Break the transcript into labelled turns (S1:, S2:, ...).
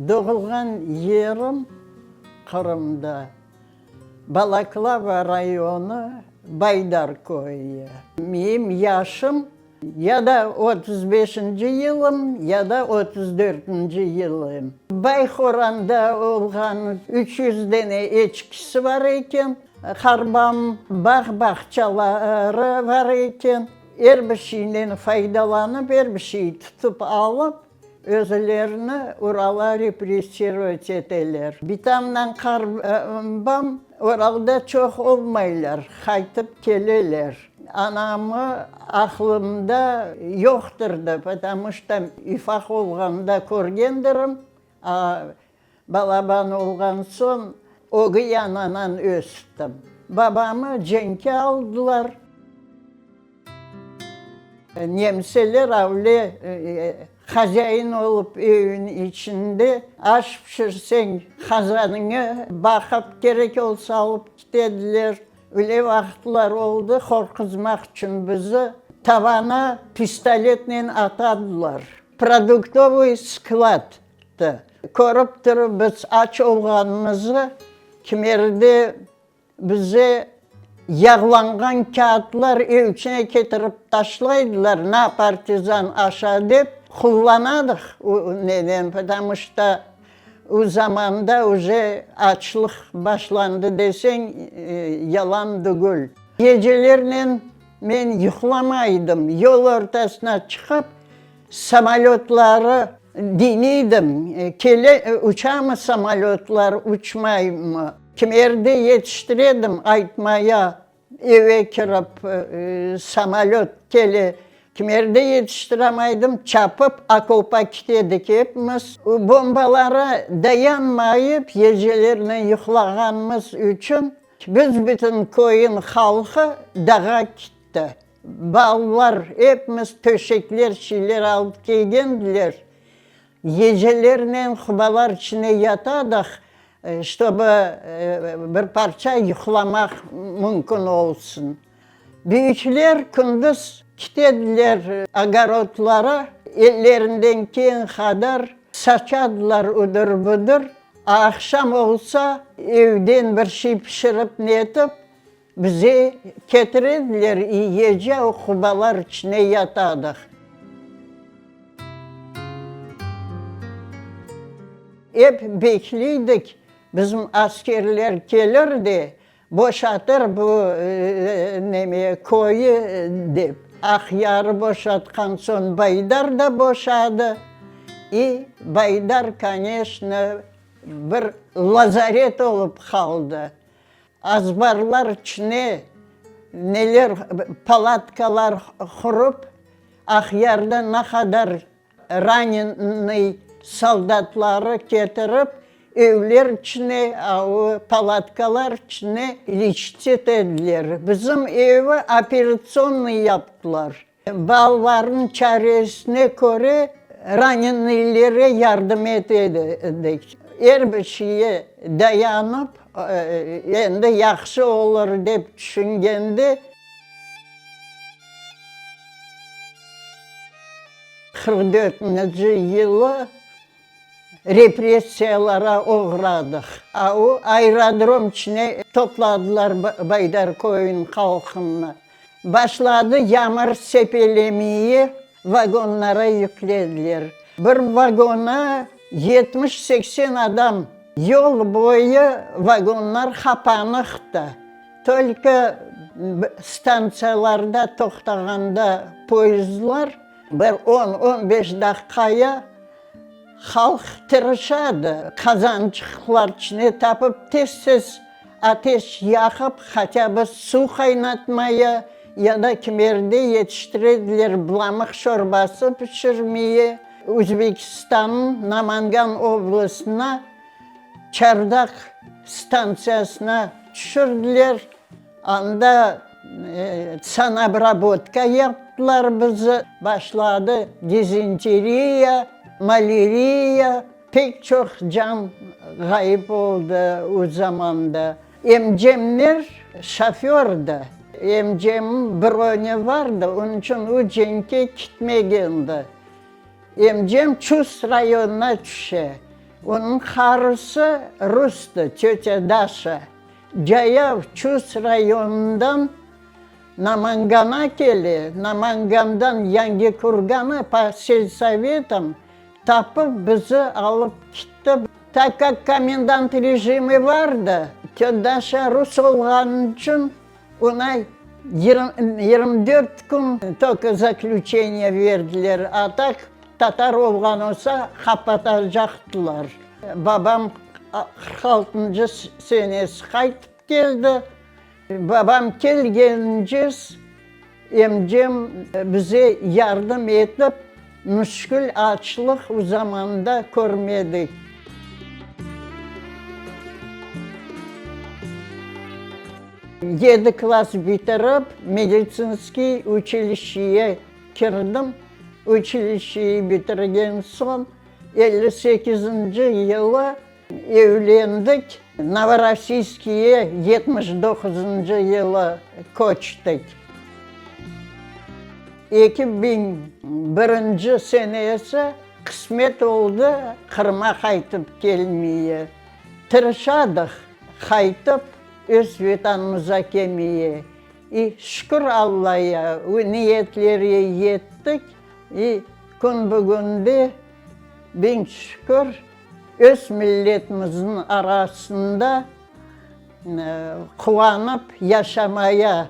S1: Doğulğan yerim Qırımda, Balaklava rayonı, Baydar köyü. Menim yaşım ya da 35-nci yılım, ya da 34-nci yılım. Bayhoranda olğan 300 dene eçkisi bar eken, qarbam, bağ-bağçaları bar eken. Er bir şeyden faydalanıp, er bir şey tutıp alıp, Özlerini Uralğa repressirovat eteler. Bitamnen qarbam Uralda çoq olmaylar, qaytıp keleler. Anamı aqlımda yoqtır da, потому что ufaq olğanda körgendirim, a balaban olğan soñ ögey ananan östim. Babamı cenkke aldılar. Nemseler avle hazain olıp evin içinde aş pişirseñ, qazanıñı baqıp, kerek olsa alıp ketediler. Öyle vaqıtlar oldı, qorquzmaq içün bizi tavana pistoletnen atadılar. Produktovıy skladtı. Körip turıp biz aç olğanımızı, kimerde Bize yağlanğan kâğıtlar ev içine ketirip taşlaydılar, na, partizan, aşa dep, qullanadıq o neden, потому что o zamanda uje açlıq başlandı deseñ, yalan tügül. Gecelernen men yuqlamaydım, yol ortasına çıqıp, samolötları diñleydim, kele, uçamı samolötlar, uçmaymı. Kimerde yetiştiredim aytmaya, eve kirip, samolöt kele. Kimerde yetiştiramaydım, çapıp okopa kitedik epimiz. Bombalara dayanmayıp, gecelerni yuqlağanımız içün biz bütün köyün halqı dağa kitti. Balalar epimiz töşekler, şeyler alıp kelgendiler. Gecelernen qubalar içine yatadıq, ştobı bir parça yuqlamaq mümkün olsun. Büyükler kündüz kitediler ogorodlara, ellerinden keñ qadar saçadılar udır-budır, a aqşam olsa evden bir şey pişirip netip, Bize ketirediler i gece o qubalar içine yatadıq. Ep bekliydik, bizim askerler kelir de, boşatır bu neme, köyü dep. Aqyarı boşatqan soñ Baydar da boşadı. İ Baydar, koneçno, bir lazaret olıp qaldı. Azbarlar içine neler palatkalar qurıp, Aqyarda ne qadar ranenıy soldatları ketirip, evler içine, o palatkalar içine liçit etediler. Bizim evi operatsonnıy yaptılar. Balalarnıñ çaresine köre ranenıylere yardım ete edik. Er bir şeye dayanıp, endi yahşı olur dep tüşüngende, 44-nci yılı repressiyalara oğradıq. A o aerodrom içine topladılar Baydar köyüniñ halqını. Başladı yamır sepelemiyi, vagonlara yüklediler. Bir vagona 70-80 adam. Yol boyu vagonlar qapanıqtı. Tolko stantsiyalarda toqtağanda poyezdlar bir on, on beş daqqaya Halq tırışadı, qazançıqlar içine tapıp tez-tez ateş yaqıp, hatâ bı suv qaynatmaya ya da kimerde yetiştirediler bılamıq şorbası pişirmeye. Özbekistannıñ Namangan oblastına Çardaq stantsiyasına tüşürdiler. Anda sanabrabotka yaptılar bizi, başladı dizenteriya, maleriya, pek çoq can ğayıp oldı o zamanda. Emcemler şofördi, emcemniñ broni vardı, onıñ içün o cenkke kitmegendi. Emcem Çus rayonına tüşe. Onıñ qarısı rustı, tötâ Daşa. Cayav Çus rayonından Namangana kele, Namangandan Yangikurgana pa selsovetam tapıp bizi alıp kitti. Tak kak komendant rejimi vardı, tötâ Daşa rus olğanı içün oña 24 kün tolko zaklüçeniye verdiler, a tak tatar olğan olsa qapatacaqtılar. Babam 46-ncı senesi qaytıp keldi. Babam kelgencez emcem bize yardım etip, müşkül açlıq o zamanda körmedik. Yedi klass bitirip, meditsinskiy uçilişşeye kirdim. Uçilişşeyi bitirgen soñ, 58-nci yılı evlendik, Novorossiyskiye 79-ncı yılı köçtik. 2001-nci senesi qısmet oldı Qırıma qaytıp kelmeye. Tırışadıq qaytıp öz Vetanımıza kelmeye. İ şükür Allaya, o niyetlerge yettik. İ kün bugünde, biñ şükür, öz milletimizniñ arasında quvanıp yaşamaya.